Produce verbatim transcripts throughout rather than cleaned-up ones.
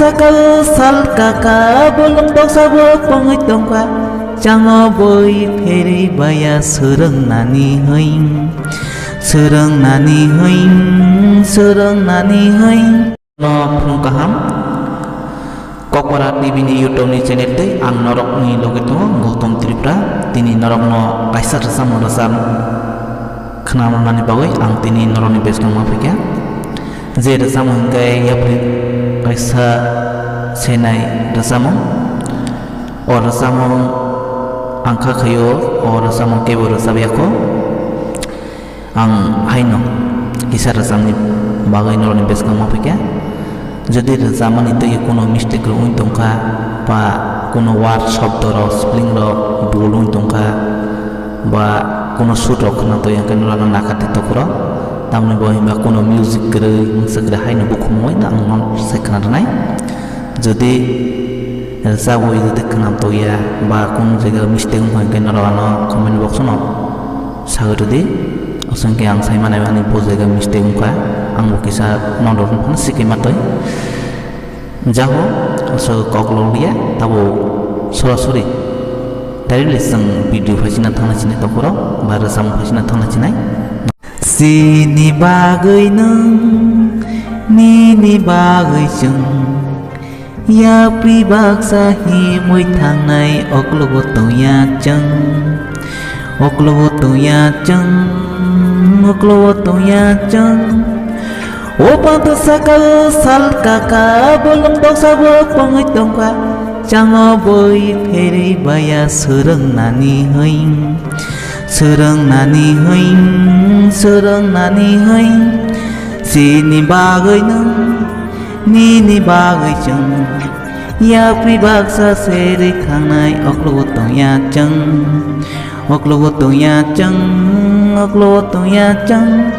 Saka o sal kaka bolong toksa bo pongwi tongkha. Chango boi pherwi baya swrwng nani hoi, swrwng nani hoi, swrwng nani hoi. No phung kaham. Kokpara T V ni YouTube ni channel tei ang norok ni loge tongo Gautam Tripura. Tini norok no kaisa rwchapmung rwchap khna mani bagwi ang tini norok ni bwskango ma phikha. Je rwchapmung hwnkhe yapri kaisa senai rwchapmung. O rwchapmung ang kha khaio, o rwchapmung kebo rwchap yakho. Ang haino kisa rwchapni bagwi norokni bwskango phikha. Jodi rwchapmani twi kuno mistake rok wng tongkha ba kuno word shobdo rok spelling rok bul wng tongkha ba kuno sut rok khna twi hwnkhe norokno nakha twi tokro. Tamoni bo hwnba kuno music kwrwi mungsa kwrwi haino bukhumui no ang no sai khna rwnai. Jodi rwchapwi jodi khna tongya ba kunu jaga mistake wngkha hwnkhe norok ano comment box no sagwi rwdi. Aswk khe ang sai manai ani bo jaga mistake wngkha, ang bo kisa nodor phano sikima twi. Jaho, aswk kok lok liya, tabo sorasori directly chwng video phaisina thangna sinai tokoro ba rwchapmung phaisina thangna sinai. Chini bagwi nwng, nini bagwi chwng. Yapri baksa himwi thangnai oklogo tongya chwng, oklogo tongya chwng, oklogo tongya chwng. O panta saka o sal kaka bolong toksa bo pongwi tongkha, chango boi pherwi baya swrwng nani hoi, swrwng nani hoi, swrwng nani hoi. Chini bagwi nwng, nini bagwi chwng. Yapri baksa serwi thangnai oklogo tongya chwng, oklogo tongya chwng, oklogo tongya chwng.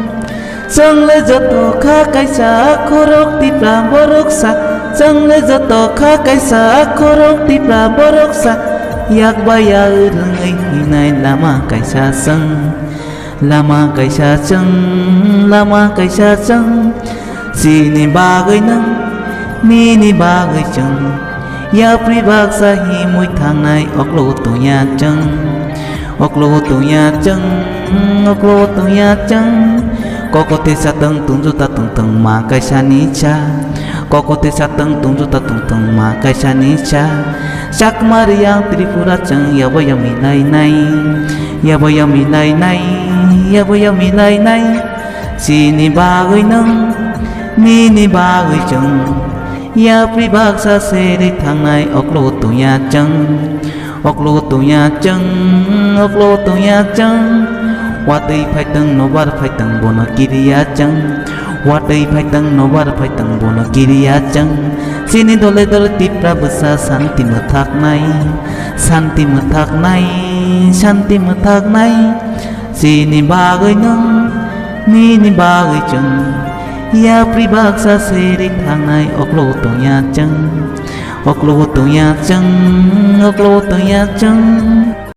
Chwng le joto kha kaisa khorok tipra borok sa, chwng le joto kha kaisa khorok tipra borok sa. Yak ba ya rwngwi hinai lama kaisa chwng. Lama kaisa chwng, lama kaisa chwng, chini bagwi nwng, nini bagwi chwng. Yapri baksa himwi thangnai oklogo tongya chwng, oklogo tongya chwng, oklogo tongya chwng. Koko tei satwng tungju ta tungtwng ma kaisa ni cha, koko tei satwng tungju ta tungtwng ma kaisa ni cha. Chakma Riyang Tripura chwng yabo yami lainai, yabo yami lainai, yabo yami lainai. Chini bagwi nwng, nini bagwi chwng. Yapri baksa serwi thangnai oklogo tongya chwng, oklogo tongya chwng, oklogo tongya chwng. Watwi phaitwng nobar phaitwng bono kiriya chwng. Watwi phaitwng nobar phaitwng bono kiriya chwng. Chini dole dole Tipra bwsa santi mwthaknai, santi mwthaknai, santi mwthaknai. Chini bagwi nwng, nini bagwi chwng. Yapri baksa serwi thangnai oklogo tongya chwng, oklogo tongya chwng, oklogo tongya chwng.